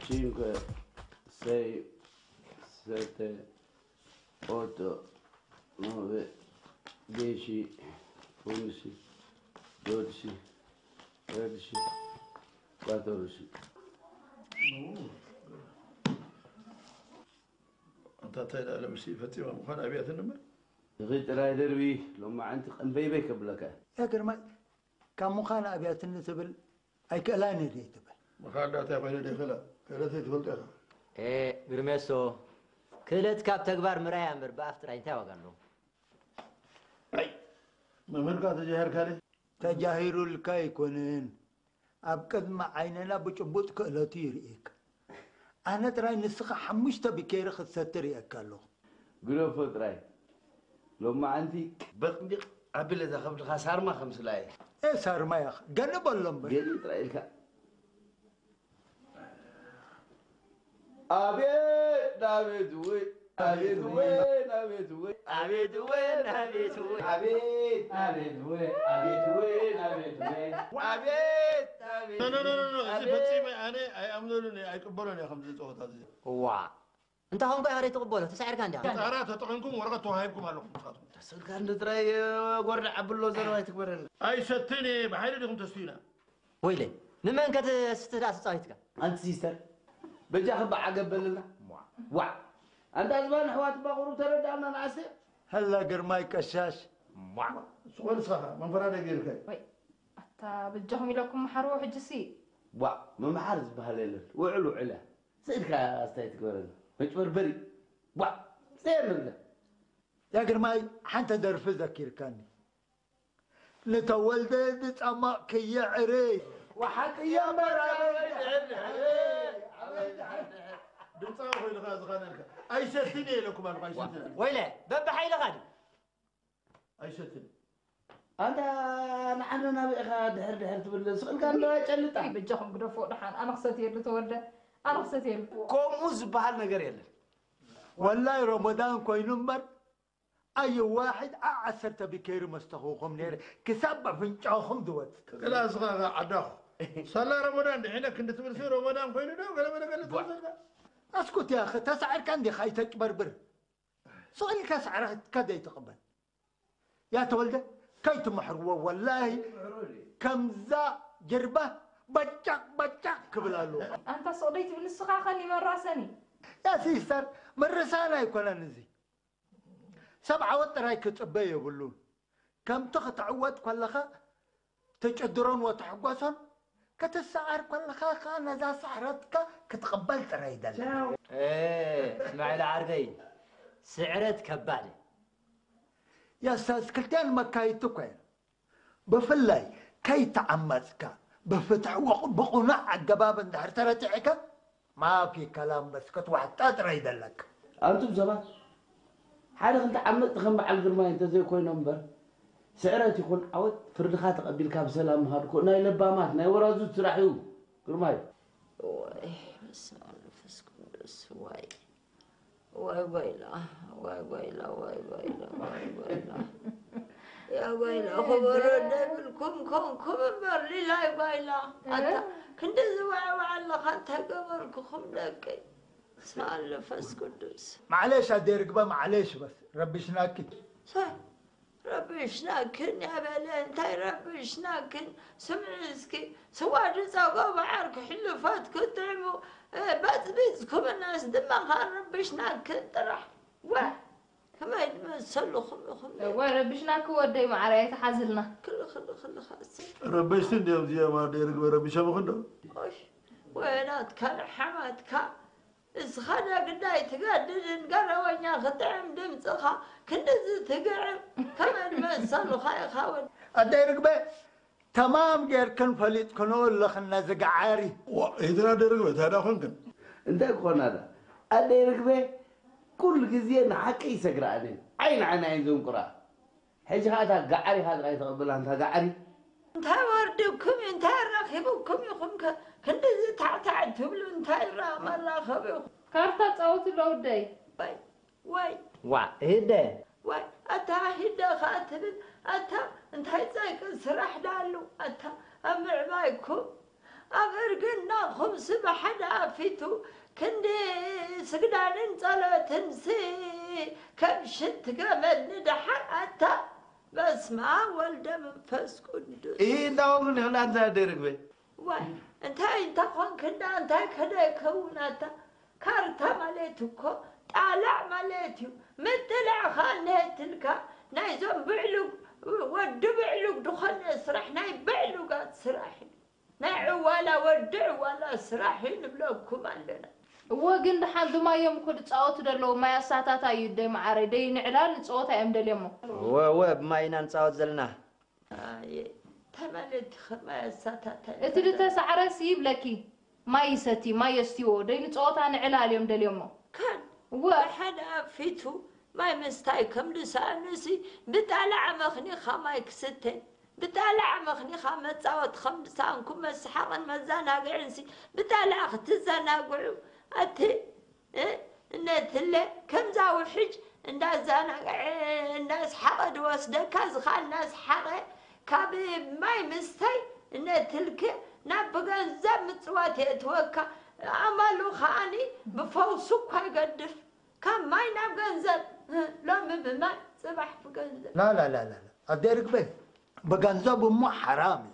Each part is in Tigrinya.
cinque, sei, sette, otto, nove, dieci, undici, dodici, tredici, quattordici. ኣንታ እንታይ ደኣ ለምሲ ፈጺማ ምዃን ኣብያትኒ እምበር። ንኺድ ጥራይ ደርቢ፣ ሎማዓንቲ ቀንበይበይ ከብለካ። ያ ግርማይ፣ ካብ ምዃን ኣብያትኒ ትብል ኣይክእላን እየ ደይ ትብል። ምዃን ደኣ እንታይ ኮይነ ደይክእላ? ክእለተይ ትፈልጦ ኢኻ። ኤ፣ ግርሜሶ፣ ክእለት ካብ ተግባር ምርኣያ እምበር ብኣፍ ጥራይ እንታይ ዋጋ ኣለዎ? ኣይ፣ መምህርካ ተጃሂርካ ደይ? ተጃሂሩልካ ኣይኮነን። ኣብ ቅድሚ ዓይንና ብጭቡጥ ክእለቱ ይርእየካ። ኣነ ጥራይ ንስኻ ሓሙሽተ ቢኬሪ ክትሰቲ ርእየካ ኣለኹ። ግደፎ ጥራይ። ሎማዓንቲ በቕቢቕ ኣቢለ እዛ ከብድኻ ሳርማ ከምስላ እየ። ኤ ሳርማ ኢኻ። ገኒ በሎ እምበር። ገኒ ጥራይ ኢልካ። ኣቤት ናቤት ወይ ኣቤት ወይ ናቤት ወይ ኣቤት ወይ ናቤት ወይ ኣቤት ናቤት ወይ ኣቤት ወይ ናቤት ወይ ኣቤት ናቤት ኖ ኖ ኖ ኖ እዚ ፈጺመ ኣነ ኣይኣምነሉን እየ ኣይቅበሎን እየ ከምዚ ጸወታ እዚ እዋ እንታ ኾንኮ ኢኻ ትቕበሎ ተሳዒርካ እንዲኻ ጣራ ተጠቒምኩም ወረቐት ተዋሂብኩም ኣለኹም ንስኻትኩም ስልካ እንደ ጥራይ ጎርዳ ዓብሎ ዘረባ ኣይትግበረልና ኣይሰትን እየ ብሓይሊ ዲኹም ተስትዩና ወይለይ ንመን ከተስትህ ደኣ ተጻዊትካ? ኣንቲ ሲስተር በጃኺ ብዓገብ በልልና። ዋዕ ኣንታ ዝባን ኣሕዋት እባ ቁሩብ ተረድኣና ንኣስቴር። ሀላ ግርማይ ቀሻሽ። ስቕ በል ንስኻ ኸኣ መንፈራደ ገይርካዮ። ወይ ኣታ በጃኹም ኢለኩም መሓርዎ ሕጂሲ። ዋዕ ምምሓር ዝበሃል የለን ውዕል ውዕል እያ። ስእልካ ኣስታይ ትግበረልና መጭበርበሪ። ዋዕ ጸየር ንብለ። ያ ግርማይ ሓንቲ ደርፊ ዘኪርካኒ። ንተወልደ ዝጸመቕ ክየዕርይ። ወሓቂ እየ እምበር ኣበይ ድሕር ድሕር ኣበይ ድሕር ድሕር ድምፃዊ ኮይንካ ዝኸነልካ ኣይሰትን እየ ኢለኩም ኣለኩ ኣይሰትን ወይለ በብሓይልኻ ድዩ ኣይሰትን ኣንታ ንዓና ናበይ ኢኻ ድሕር ድሕር ትብል ስቕ ኢልካ እንዶ ጨልጣ በጃኹም ግደፎ ደሓን ኣነ ክሰትየሉ ተወልደ ኣነ ክሰትየሉ ከምኡ ዝበሃል ነገር የለን ወላይ ረመዳን ኮይኑ እምበር ኣየ ዋሒድ ዓ ዓሰርተ ቢከይሩ መስተኹኹም ነይረ ክሳብ ኣፍንጫኹም ዝወጽእ። ገላ እስኻ ዓዳኹ ሳላ ረመዳን ድሒነ ክንዲ ትብል ሲ ረመዳን ኮይኑ ዶ ገለ ገለ ገለ ትብል ዘላ። ኣስኩት ያኸ ተሳዒርካ እንዲኻ ኣይተጭበርብር። ስቕ ኢልካ ሳዕርኽትካ ዘይትቕበል። ያ ተወልደ ከይትምሕርዎ ወላሂ ከምዛ ጅርባ በጫቕ በጫቕ ክብል ኣለዎ። ኣንታ ስቕ ደይትብል ንስኻ ኸ ኒመራሰኒ። ያ ሲስተር ምርሳን ኣይኮነን እዚ። ሰብ ዓወት ጥራይ ክጽበ የብሉን። ከምቲ ክትዕወት ከለኻ ትጭድሮን ወትሕጎሶን፣ ክትሰዓር ከለኻ ከኣ ነዛ ስዕረትካ ክትቕበል ጥራይ ይደሊ። እስማዒል ዓርከይ፣ ስዕረት ከባድ እያ። የሰስ ክልቲኣን መካይድቲ እኮ እየን። ብፍላይ ከይተዓመጽካ ብፍትሒ ብቕኑዕ ኣገባብ እንድሕር ተረቲዕካ ማፊ ከላም በስ ክትዋሕጣ ጥራይ ደለካ። ኣንቱም ሰባት ሓደ ክልተ ዓመጽቲ ከም በዓል ግርማይ እንተዘይኮይኖም እምበር ስዕረት ይኹን ዓወት ፍርድኻ ተቐቢልካ ብሰላም ምኻድ እኮ ናይ ለባማት ናይ ወራዙት ስራሕ እዩ ግርማይ። ዋይ በስመ ኣብ መንፈስ ቅዱስ ዋይ ዋይ ጓይላ ዋይ ጓይላ ዋይ ጓይላ ዋይ ጓይላ ያ ጓይላ ክበሮ ደብልኩም ኮንኩም እምበር ሊላይ ጓይላ ኣታ ክንዲ ዝወዕወዕ ኣለኻ እንታይ ገበርኩኹም ደቀይ ስኣል ንፈስ ቅዱስ ማዕሌሽ ኣዴ ርግበ ማዕሌሽ በስ ረቢሽናኪ ሳይ ረቢሽናክን ያበለ እንታይ ረቢሽናክን ስምዒ እስኪ ስዋ ድፀጎ በዓር ክሕልፈት ክትጥዕሙ በፅቢፅኩምናስ ድማ ካብ ረቢሽናክን ጥራሕ ወ ከመይ ዝመሰልኹም ኢኹም እወ ረቢሽናኪ ወደይ ማዓረይ ኣይትሓዝልና ክልኽልኽልኻ ረበሽቲ እንዲዮም እዚኦም ኣደ ርግበ ረቢሾምኹ እንዶ ወ ናትካ ንሓማትካ እስኻ ነግዳይ ትገድድን ገረወኛ ክጥዕም ድምፅኻ ክንድዚ ትግዕም ከመን መሰሉኻ ኢኻ ወዲ ኣደይ ርግበ ተማም ጌርክን ፈሊጥክንኦ ኣለኽን ነዚ ገዓሪ። ዋ፣ ሂድና ኣደይ ርግበ እንታይ ደኣ ኾንክን? እንታይ ክኾና ደኣ ኣደይ ርግበ ኩሉ ግዜ ንሓቂ ይሰግርኣን እየን ዓይኒ ዓይና እየን ዘንቁራ። ሕጂ ኸዓ እታ ጋዓሪ ኢኻ ጥራይ ተቐበላ፣ ኣንታ ጋዓሪ። እንታይ ወርድኩም እዩ? እንታይ ረኺብኩም ኢኹም ከ ክንድዚ ታዕታዕ ትብሉ? እንታይ ረኣ መራኸቢኹም? ካርታ ጻወቱ ኣለዉ ደይ። ዋይ ዋይ። ዋእ ህደ። ዋይ ኣታ ሂደ ኸኣ ትብል ኣታ እንታይ ጸይቂ ስራሕ ደኣ ኣሉ ኣታ ኣብ ምዕባይኩም ኣብ እርግናኹምሲ ብሓደ ኣፊቱ ክንዲ ስግዳንን ጸሎትንሲ ከም ሽንቲ ገመድ ንደሓር ኣታ በስመ ኣብ ወልደ መንፈስ ቅዱስ። ይህ እንዳወሩ ንኽላ እንታይ ኣደይ ርግበ? ዋይ እንታይ እንተ ኾንክ እንዳ እንታይ ከደ ይከውን ኣታ ካርታ ማለት እኮ ጣላዕ ማለት እዩ። ምጥላዕ ኸኣ ነትልካ ናይዞም ብዕሉግ ወዲ ብዕሉግ ዝኾነ ስራሕ ናይ ብዕሉጋት ስራሕ እዩ። ናይ ዕዋላ ወዲ ዕዋላ ስራሕ እዩ ንብለኩም ኣለና። እወ ግን ደሓን ብማዮም እኮ ዝፃወቱ ደለዉ ማይ ኣሳታታ እዩ ደይ መዓረይ ደይ ንዕላል ንፀወታ እዮም ደልዮሞ። እወ እወ ብማይ ኢና ንፃወት ዘለና። ኣየ ተመለቲ ከማይ ኣሳታታ እቲ ዝተሳዕረስ ይብለኪ ማይ ይሰቲ ማይ የስትይዎ ደይ ንፀወታ ንዕላል እዮም ደልዮሞ። ካን እወ ብሓደ ኣፊቱ ማይ ምስታይ ከም ዝሰኣኑሲ ብጣልዓ መኽኒኻ ማይ ክስተ ብጣልዓ መኽኒኻ መጻወቲ ከም ዝሰኣንኩም መስሓቕን መዘናግዕንሲ ብጣልዓ ክትዘናግዑ ኣቲ እ እነትለ ከምዛ ውሕጅ እንዳዘናግዐ እንዳስሓቐ ዝወስደካ ዝኻ እናስሓቐ ካብ ማይ ምስታይ እነትልክ ናብ ብገንዘብ ምጽዋት የእትወካ ኣማሉ ከዓኒ ብፈውሱ እኳ ይገድፍ ካብ ማይ ናብ ገንዘብ እ፣ ሎሚ ብማይ ጽባሕ ብገንዘብ لا لا لا لا لا ኣደይ ርግበይ ብገንዘብ እሞ ሓራም እዩ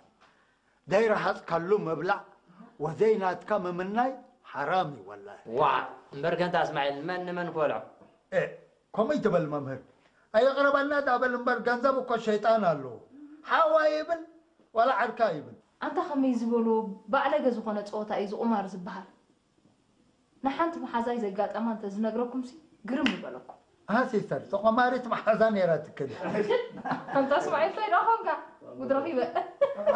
ደይረሃጽካሉ ምብላዕ ወዘይ ናትካ ምምናይ ሓራም እዩ ወላሂ። ዋእ እምበር ከንታ እስማዒል መን ንመን ክበልዖ? እ፣ ከምኡ ይትበል መምህር። ኣየቕረበልና ዳበል እምበር ገንዘብ እኮ ሸይጣን ኣለዎ። ሓዋ ይብል ዋላ ዓርካ ይብል። ኣንታ ከመይ ዝበሎ ባዕለገ ዝኾነ ጸወታ እዩ እዚ ቁማር ዝበሃል። ንሓንቲ መሓዛይ ዘጋጠማ እንተዝነግረኩምሲ ግርም ምበለኩም። ኣሃ ሲስተር፣ ተቖማሪት መሓዛ ነይራ ትክል። ከምታ ስማዒል እንታይ ደኣ ኾንካ? ጉድ ረኺበ።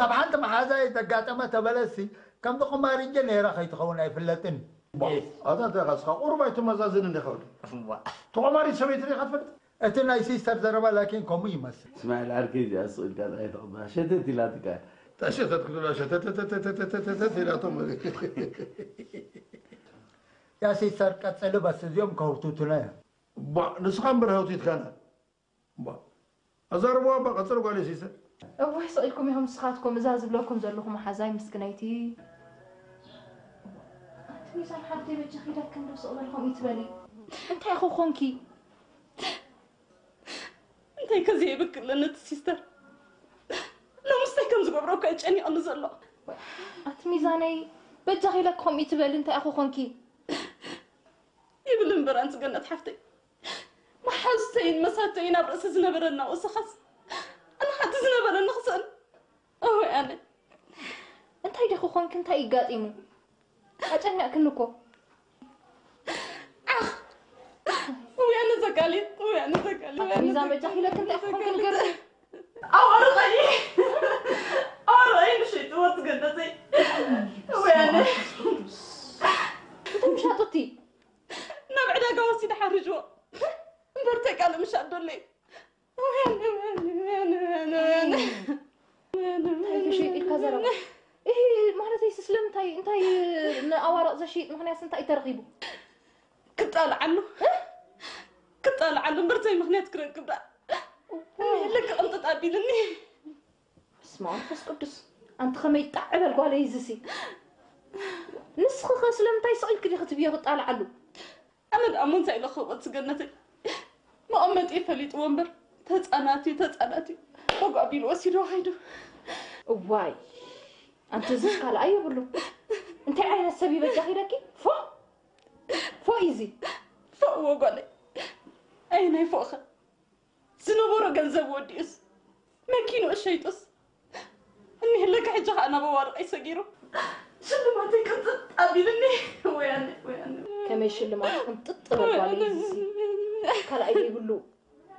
ኣብ ሓንቲ መሓዛይ ዘጋጠመ ተበለሲ ከም ተቖማሪ እንጂ ነይራ ከይትኸውን ኣይፍለጥን። ኣታ እንታይ ኢኻ እስኻ ቁሩብ ኣይትመዛዝን እንዲኻ ወዲ። እዋ። ተቖማሪት ሰበይቲ ሪኢኻ ትፈልጥ? እቲ ናይ ሲስተር ዘረባ ላኪን ከምኡ ይመስል። እስማዒል ዓርከይ እዚኣ ስቕ ኢልካ ጥራይ ተቐበላ። ሸተት ኢላትካ እያ። እታ ሸተት ክትብላ ሸተተተተተተተተት ኢላቶም። ያ ሲስተር ቀጽሊ በስ እዚኦም ከህውትቱና እዮም። እባ ንስኻ እምበር ሃውቲትካና። እባ ኣዛርብዋ እባ ቀጽሊ ጓለይ ሲስተር። እዋይ ስቕ ኢልኩም ኢኹም ንስኻትኩም እዛ ዝብለኩም ዘለኹ መሓዛይ ምስክነይቲ። ኣንቲ ሚዛን ሓብተይ በጃኺ ኢለኪ እንዶ ስቕ በሊ ከምኡ ይትበሊ። እንታይ ኢኹ ኾንኪ? እንታይ ከ ዘይብል ክእለኒ እቲ ሲስተር ሎምስ እንታይ ከም ዝገብሮ እኮ እዩ ጨኒቕኒ ዘሎ። ኣቲ ሚዛነይ በጃኺ ኢለኪ ከምኡ ይትበሊ እንታይ ኢኹ ኾንኪ? ይብል እምበር ኣንቲ ገነት ሓፍተይ መሓዙተይን መሳተይን ኣብ ርእሲ ዝነበረና ወሰኻስ ኣነ ሓንቲ ዝነበረኒ ክስእን እወ ኣነ እንታይ ዲኺ ኾንኪ እንታይ እዩ ጋጢሙ? ኣጨኒቕክኒ እኮ። ዓኽ! ውያነ ዘጋሊት፣ ውያነ ዘጋሊት፣ ኣቲ ሚዛን በጃኺ ኢለኪ እንታይ ክኾንኪ ንገርኒ። ኣዋርቐኒ! ኣዋርቐኒ ንሸይጥዎ ትገደሰይ። ውያነ። እንታይ ምሻጡቲ? ናብ ዕዳጋ ወሲደ ሓርጅዎ። እምበር እንታይ ካልእ ምሻጥ ዶለይ? እንታይ ተሸይጡ ኢልካ ዘረባ? እሂ፣ ማለተይ፣ ስለምንታይ፣ እንታይ ንኣዋርቕ ዘሽይጥ ምኽንያት እንታይ ተረኺቡ? ክጣልዓሉ። እ? ክጣልዓሉ እምበር እንታይ ምኽንያት ክረክብ ደኣ? እዋይ። ልክዕ ቅንጥጥ ኣቢልኒ። በስመ ኣብ መንፈስ ቅዱስ። ኣንቲ ከመይ ጣዕ በል ጓለይ እዚሲ። ንስኺ ኸ ስለምንታይ ስቕ ኢልኪ ዲኺ ትብዮ ክጣልዓሉ? ኣነ ደኣ እሞ እንታይ ኢለ ክኽእል እቲ ገነተይ? መቐመጢ ፈሊጥዎ እምበር ተጻናትዩ ተጻናትዩ ወጉ ኣቢሉ ወሲድዎ ከይዱ። እዋይ ኣንቲ እዚስ ካልኣ የብሉ። እንታይ ዓይነት ሰብ እዩ በጃኺ ኢለኪ? ፎእ ፎእ እዩ እዚ። ፎእ እዎ ጓለይ። ኣየናይ ፎእኸ? ዝነበሮ ገንዘብ ወዲኡስ መኪንኡ ሸይጡስ እኒሀለካ ሕጂ ኸኣ ናብ ኣዋርቐይ ሰጊሩ ሽልማተይ ቅንጥጥ ኣቢልኒ። ወያነ ወያነ። ከመይ ሽልማት ቅንጥጥ በል ጓለይ እዚሲ ካልኣይ ዘይብሉ።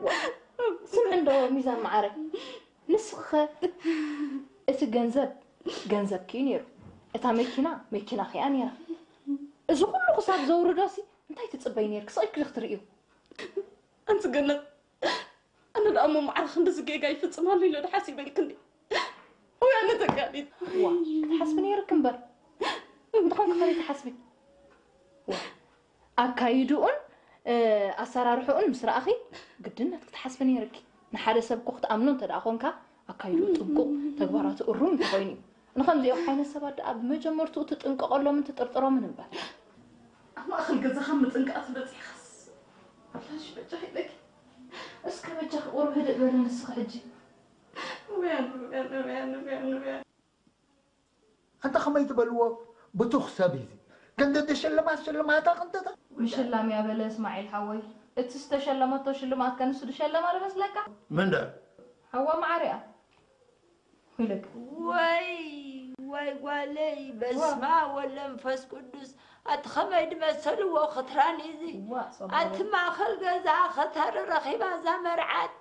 ዋ፣ ስምዒ እንዶ ሚዛን መዓረ ንስኺኸ እቲ ገንዘብ ገንዘብኪ እዩ ነይሩ እታ መኪና መኪናኺ እያ ነይራ እዚ ኩሉ ክሳብ ዘውርዶሲ እንታይ ትጽበይ ነይርኪ ስቕ ኢልኪ ዶ ክትርእዩ? ኣንቲ ገነት ኣነ ደኣ እሞ ማዕረ ክንድዚ ጌጋ ይፍጽም ኣሎ ኢለ ዶ ሓሲበ ኢልክኒ? ወይ ኣነ ተጋዲት። ዋ ክትሓስቢ ነይርኪ እምበር እንተኾንኪ ከመይ ትሓስቢ? ዋ ኣካይድኡን ኣሰራርሕኡን ምስ ረኣኺ ግድነት ክትሓስቢ ነይርኪ። ንሓደ ሰብ እኮ ክትኣምኖ እንተ ደኣ ኾንካ ኣካይድኡ ጥንቁቕ ተግባራቱ እሩም እንተኾይኑ እዩ። ንኸምዚኦም ዓይነት ሰባት ደኣ ብመጀመርትኡ ትጥንቀቐሎምን ትጥርጥሮምን እምበር። ኣብ ማእኸል ገዛኻ ምጥንቃቕ ትበጺሕኻስ። ኣላሽ በጃኺ ኢለኪ። እስከ በጃኺ ቁሩብ ህድእ በሊ ንስኺ ሕጂ። ውያን፣ ውያን፣ ውያን፣ ውያን፣ ውያን። ኣንታ ከመይ ትበልዎ ብቱኽ ሰብ እዚ። ክንዲ ሽልማት ሽልማታ ክንድታ። ምሽላም እያ በለ እስማዒል ሓወይ። እቲ ዝተሸለመቶ ሽልማት ከ ንሱ ዝሸለማ ዶ መስለካ? ምንዳ? ሓዋ መዓር እያ። ኢለካ። ወይ ወይ ጓለይ በስማ ወለንፈስ ቅዱስ ኣቲ ኸመይ ድመሰልዎ ኽትራን እዚ ኣቲ ማእኸል ገዛ ኸታሪ ረኺባ እዛ መርዓት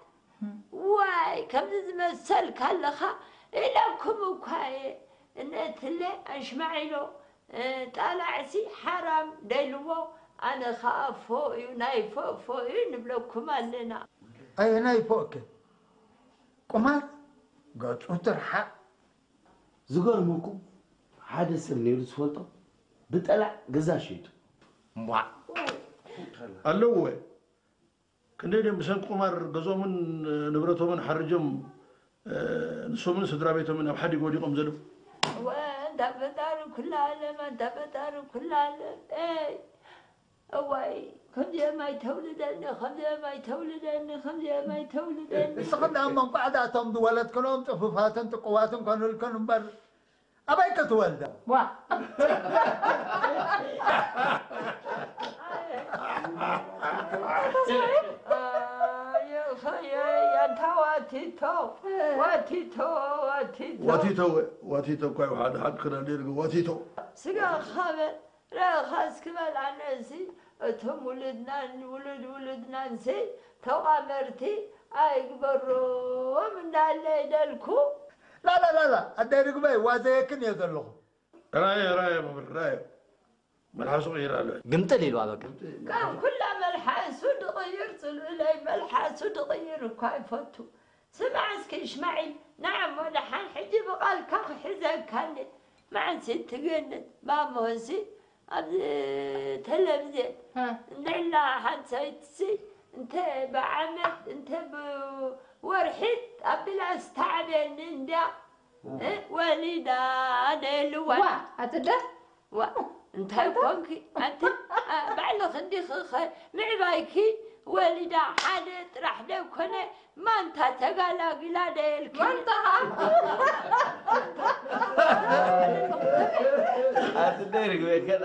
ዋይ ከምዚ ዝመሰልካ ኣለኻ ኢለኩም እኳ እየ እነትለ ኣሽማዒሎ ጣላዕሲ ሓራም ደልዎ ኣነ ኸዓ ፎ እዩ ናይ ፎ ፎ እዩ ንብለኩም ኣለና። ኣየናይ ፎ እከ ቁማር ገጹ ትርሓቕ። ዝገርመኩም ሓደ ሰብ ነይሩ ዝፈልጦ ብጠላዕ ገዛ ሸይጡ። እምቧዕ ኣለውወ ክንደይ ድዮም ብሰንኪ ቁማር ገዝኦምን ንብረቶምን ሓሪጆም ንሶምን ስድራ ቤቶምን ኣብ ሓዲግ ወዲቖም ዘለዉ። እወ ኣንታ ፈጣሪ ኩሉ ዓለም ኣንታ ፈጣሪ ኩሉ ዓለም ኤይ እዋይ ከምዚኦም ኣይተውልደኒ ከምዚኦም ኣይተውልደኒ ከምዚኦም ኣይተውልደኒ። እስኽን ደኣ እሞ እንቋዕ ደኣ እቶም ዝወለድክንኦም ጥፉፋትን ጥቁዋትን ኮኑልክን እምበር ኣበይ ክትወልዳ? ዋ ኣንታ ዋቲቶ ዋቲቶ ዋቲቶ ዋቲቶ ወ- ዋቲቶ እኳ እዩ ሓደ ሓቂ ክነድር ግን ዋቲቶ ስጋ ኻበል ረኻስ ክበል ኣነሲ እቶም ውሉድናን ውሉድ ውሉድናንሲ ተቋመርቲ ኣይግበሮም እንዳለ ይደልኩ ላላላላ ኣደይ ርግበይ ዋዘየክን እየ ዘለኹ። ራየ ራየ መምህር ራየ መልሓሱ ቀይር ኣሎ። ግምጥል ኢልዋ በቃ። ካብ ኩላ መልሓሱ ድቕይር ጽልእለይ መልሓሱ ድቕይር እኳ ይፈቱ። ስማዕ እስኪ እሽማዒል ንዓሞ ደሓን ሕጂ ብቓልካ ክሕዘካ እንዴ መዓንሲ ትገንት ማሞሲ ኣብ ተለብዝን እንድዕላ ሓንሳይትሲ እንተ ብዓመት እንተ ብወርሒት ኣቢላ ዝተዓብየኒ እንድያ ወሊዳ ነየልዋን ዋ ኣትደ ዋ እንታይ ኮንኪ ኣንቲ ባዕልኺ እንዲኺ ኸ ምዕባይኪ ወሊዳ ሓደ ጥራሕ ደይኮነ ማንታ ተጋላጊላ ደየልኪ ማንታ ኣትደ ርግበ ከዳ